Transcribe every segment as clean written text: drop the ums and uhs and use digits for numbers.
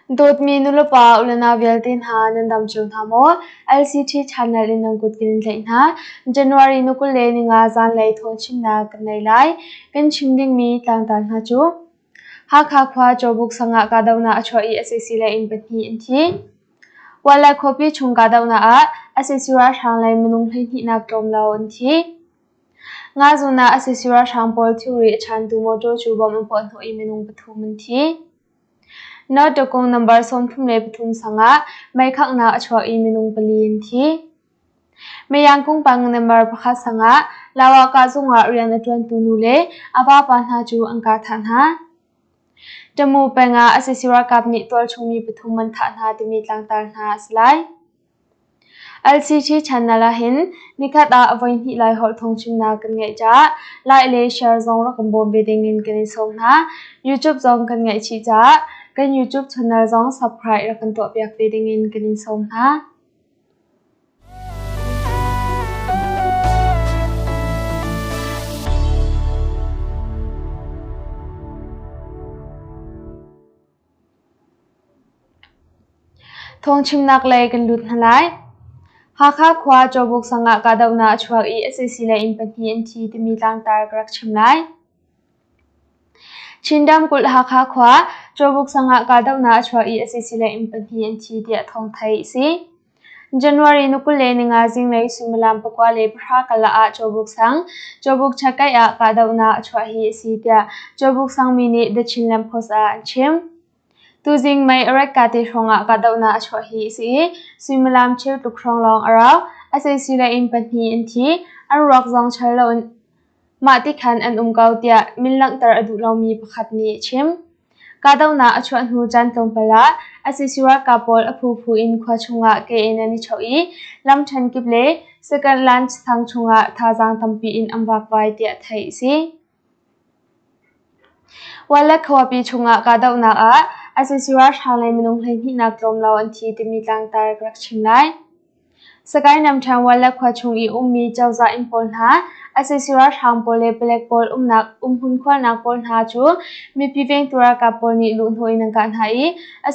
Dawtmi nulepa ulenau vialte hna nan dam cio hna maw? LCT channel in nan kut kan in tlaih hna. January ni 25 zanlei thawngchimnak kan nei lai. Kan chim dingmi tlangtar hna cu Hakha khua Cawbuk sang ah kahdohnak a chuah i sac le inn pahnih an thi. Wallai khuapi chung kahdohnak ah sac ralhrang lei minung 12 nak tlawm lo an thi. Ngazun ah sac ralhrang pawl thilri a chantu motor cu bomb an puah hnawh i minung pathum an thi. North Dakota number 33 sang ah meikhanghnak a chuak i minung pali an thi. Meyangkung pang number pakhat sang ah Lawaka zung ah rian a ṭuantu nu le a vapa hna cu an kah thah hna. Tamu peng ah sac ralkap nih tualchung mi pathum an thah hna timi tlangtar hna a si lai. LCT channel ahhin nikhat ah voihnih Laiholh thawngchimnak kan ngeih caah like le share zong rak kan bawm ve dingin kan in sawm hna. YouTube zong kan ngeih chih caah kan YouTube channel zong subscribe rak kan tuahpiak ve dingin kan in sawm hna. Thawngchimnak lei kan lut hna lai. Hakha khua Cawbuk sang ah kahdohnak a chuak i sac le inn pahnih an thi timi tlangtar ka rak chim lai. Chin ramkulh Hakha khua Cawbuk sang ah kahdohnak a chuak i sac le inn pahnih an thi tiah thawng theih a si. January ni 25 zinglei suimilam 9:10 karlak ah Cawbuk sang, Cawbuk Chakai ah kahdohnak a chuah hi a si tiah Cawbuk sangmi nih The Chinland Post ah an chim. Tuzing mei a rat ka te hrawngah kahdohnak a chuah hi a si i suimilam cheu tluk hrawng lawng a rau. Sac le inn pahnih an thi. An ruak zong chal loin mah ti khan an um ko tiah min langhter a duh lomi pakhat nih a chim. Kahdohnak a chuah hnu caan tlawmpal ah sac ralkap pawl a phuphu in khua chungah ke in an i chawh i lamṭhen kip le second lunch thang chungah thazaang tampi in an vakvai tiah theih a si. Wallet khuapi chungah kahdohnak ah sac ralhrang le minung 12 nak tlawm lo an thi timi tlangtar ka rak chim lai. Sagaing ramṭhen Wallet khua chung i ummi cozah inn pawl hna, sac ralhrang pawl le palek pawl umnak umhmun khualnak pawl hna cu mipi vengtu ralkap pawl nih luhhnawh in an kah hna i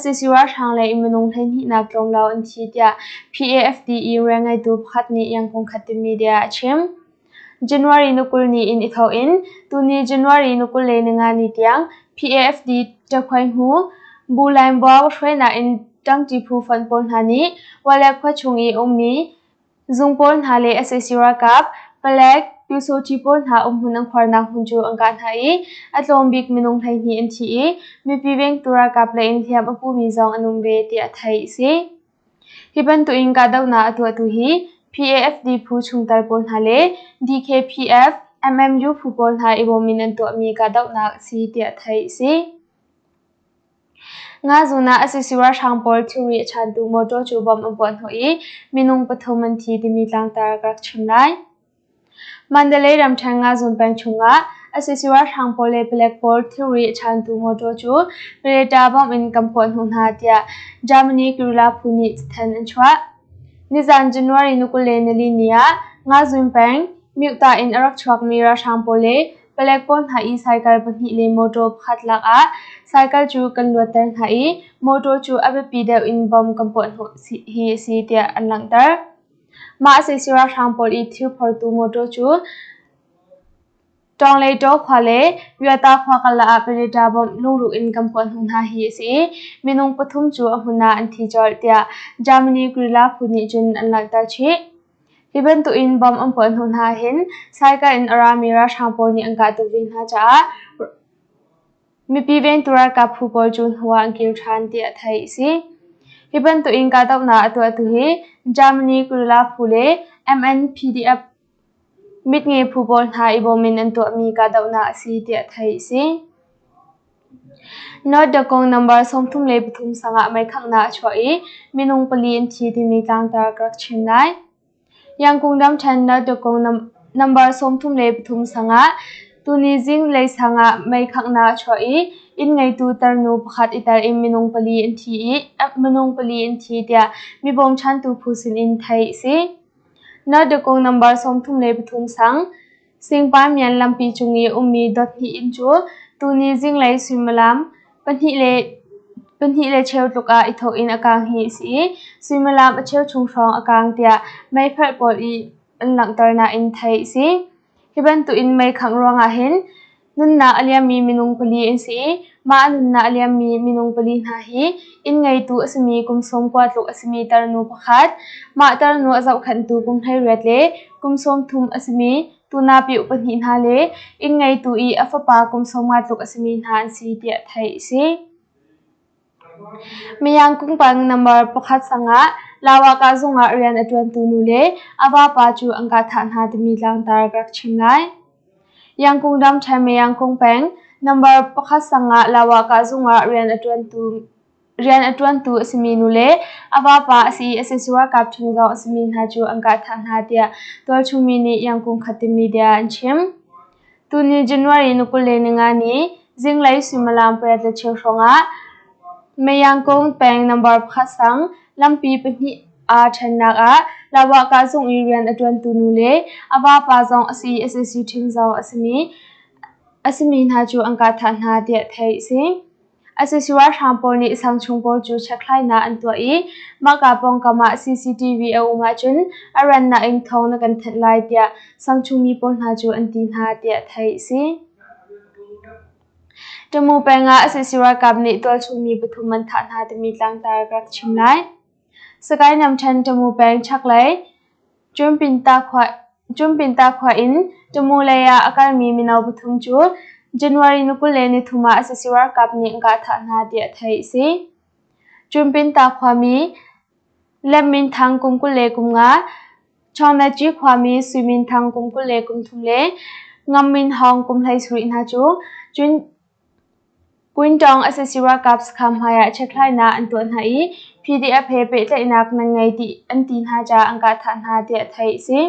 sac ralhrang lei in minung 12 nak tlawm lo an thi tiah PAFD i rianngeitu pakhat nih Yangon Khatte Media a chim. January ni 20 ni in i thawk in tuni January ni 25 ni tiang PAFD ṭakhuaihmu Bu Lainbuau hruainak in ṭangṭi phu fonh pawl hna nih Walek khua chung i ummi zung pawl hna le sac ralkap, palek, pyusawṭi pawl hna umhmun an khuarnak hmun cu an kah hna i a tlawm bik minung 12 an thi i mipi vengtu ralkap lei in hliam a pumi zong an um ve tiah theih a si. Hi bantukin kahdohnak a tuahtu hi PAFD phu chungtel pawl hna le DKPF, MMU phu pawl hna i bawm in an tuahmi kahdohnak a si tiah theih a si. Ngazun ah sac ralhrang pawl thilri a chantu motor cu bomb an puah hnawh i minung pathum an thi timi tlangtar ka rak chim lai. Mandalay ramṭhen Ngazun peng chungah sac ralhrang pawl le palek pawl thilri a chantu motor cu Predator bomb in kan phawt hnu hna tiah Germany guerrilla phu nih cathanh an chuah. Nizan January ni 24 ni ah Ngazun peng Myuhta in a rak chuakmi ralhrang pawl le palek pawl hna i cycle pahnih le motor pakhat lakah cycle cu kan luatter hna i motor cu a biapi deuh in bomb kan puah hnawh hi a si tiah an langhter. Mah sac ralhrang pawl i thilphortu motor cu Ṭawnglei-taw khua le Yuata khua karlak ah Predator bomb lungruh in kan puah hnu hna hi a si i minung pathum cu a hmun ah an thi colh tiah Germany guerrilla phu nih cun an langhter chih. Hi bantukin bomb an puah hnu hna ahhin cycle in a rami ralhrang pawl nih an kah tuk ve hna caah Mipi vengtu ralkap phu pawl cu hnu ah an kir ṭhan tiah theih a si. Hi bantukin kahdohnak a tuahtu hi Germany guerrilla phu le MNPDF mitnge phu pawl hna i bawm in an tuahmi kahdohnak a si tiah theih a si. North Dakota number 33 sangah meikhanghnak a chuah i minung pali an thi timi tlangtar ka rak chim lai. Yangkung ramṭhen Naltukung number 33 sangah tuni zinglei sangah meikhanghnak a chuah i inn ngeitu tarnu pakhat i tel in minung pali an thi i minung pali an thi tiah mi bawmchantu phu sinin theih a si. Naltukung number 33 sang Singpamian lampi cung i ummi dot hnih inn cu tuni zinglei suimilam pahnih le. Pahnih le cheu tluk ah i thawh in a kaang hi a si i suimilam a cheu chung hrawng a kaang tiah meiphelh pawl i an langhter nain theih a si. Hi bantukin mei khangh ruangah hin nunnak a liammi minung pali an si i mah nunnak a liammi minung pali hna hi inn ngeitu a simi kum 90 tluk a simi tarnu pakhat, mah tarnu a zohkhenhtu kum 18 le kum 30 a simi tunapiuh pahnih hna le inn ngeitu i a fapa kum 50 tluk a simi hna an si tiah theih a si. Mayangkung number pakhat sangah Lawaka zung ah rian a ṭuantu nu le a vapa cu an kah thah hna timi tlangtar ka rak chim lai. Yangkung ramṭhen Mayangkung peng number pakhat sangah Lawaka zung ah rian a ṭuantu a simi nu le a vapa a si i sac ralkap ṭhing zong a simi hna cu an kah thah hna tiah tualchung mi nih Yangkung khat media an chim. Tuni January ni 25 ni zinglei suimilam 8:15 hrawngah Mayangkung peng number pakhat sang lampi pahnih aa ṭhennak ah Lawakah zung i rian a ṭuantu nu le a vapa zong a si i sac ṭhing zong a simi hna cu an kah thah hna tiah theih a si. Sac ralhrang pawl nih sangchung pawl cu chekhlainak an tuah i mahka pawngkam ah CCTV a um ahcun a rannak in thawng na kan thanh lai tiah sangchung mi pawl hna cu an ti hna tiah theih a si. Tamu peng ah sac ralkap nih tualchung mi pathum an thah hna timi tlangtar ka rak chim lai. Sagaing ramṭhen Tamu peng chaklei Cumpinta khua in Tamu lei ah a kalmi mino pathum cu January ni 23 ah sac ralkap nih an kah thah hna tiah theih a si. Cumpinta khuami Lem Min Thang kum 25, Chawngnaci khuami Sui Min Thang kum 23 le Ngam Min Hawng kum 17 hna cu Quintong sac ralkap sakhan hmaiah chekhlainak an tuah hna i PDF he pehtlaihnak nan ngei ti an ti hna caah an kah thah hna tiah theih a si.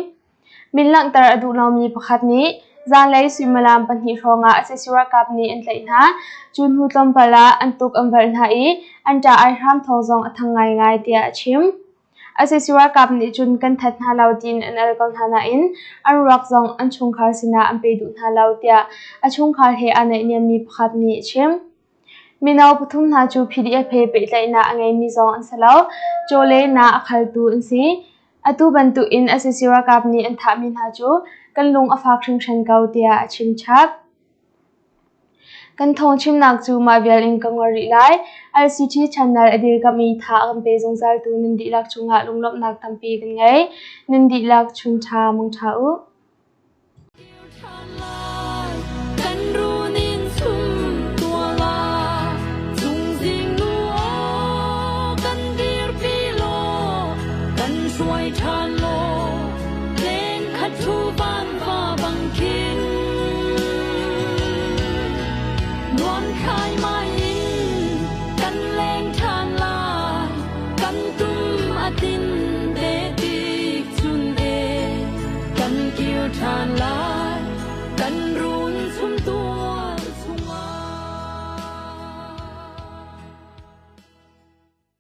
Min langhter a duh lomi pakhat nih zanlei suimilam pahnih hrawngah sac ralkap nih an tlaih hna. Cu hnu tlawmpal ah an tuk an velh hna i an ṭah ai hram thawng zong a thang ngaingai tiah a chim. Sac ralkap nih cun kan that hna lo tiin an al ko hna nain an ruak zong an chungkhar sinah an pe duh hna lo tiah a chungkhar he aa naihniammi pakhat nih a chim. Mino pathum hna cu PDF he pehtlaihnak a ngeimi zong an si lo. Caw le na a khaltu an si. Atu bantukin sac ralkap nih an thahmi hna cu kan lung a fak hringhran ko tiah a chim chap. Kan thawngchimnak cu mah vial in ka ngol rih lai. LCT channel a dirkamh i tha a kan pe zungzaltu nan dihlak cungah lunglawmhnak tampi kan ngei. Nan dihlak chun ṭha mangṭha u. Kan runin sum tua la Cungzing nu aw kan dirpi law kan hruai ṭhan law Leng khat thu van va bang khin Nuam khai mai in kan leng ṭhan lai Kan tum a tin te tik chun e kan kir ṭhan lai.